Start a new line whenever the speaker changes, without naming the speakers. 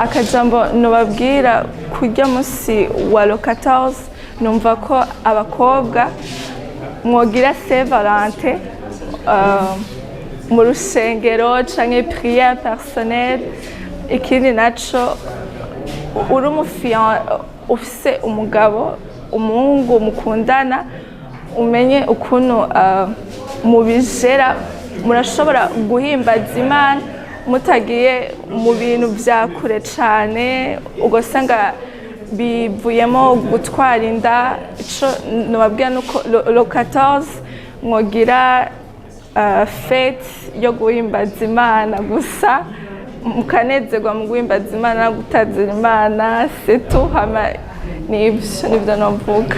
Akajambo nobabwira kurya musi wa le 14, numva ko abakobwa mwogira Saint Valentin mu rusengero canke prière personnelle. Ikindi naco, uri umufiyan ufise umugabo, umuhungu mukundana, umenye ukuntu mubijera. Murashobora guhimbaza Imana mutagiye mu bintu vya kure cane, ugasanga bivuyemo gutwara inda. Ico nobabwira nuko le 14 mwogira fête yo guhimbaza Imana gusa, mukanezerwa mu guhimbaza Imana no gutazira Imana, c'est tout. Hama nivyo novuga.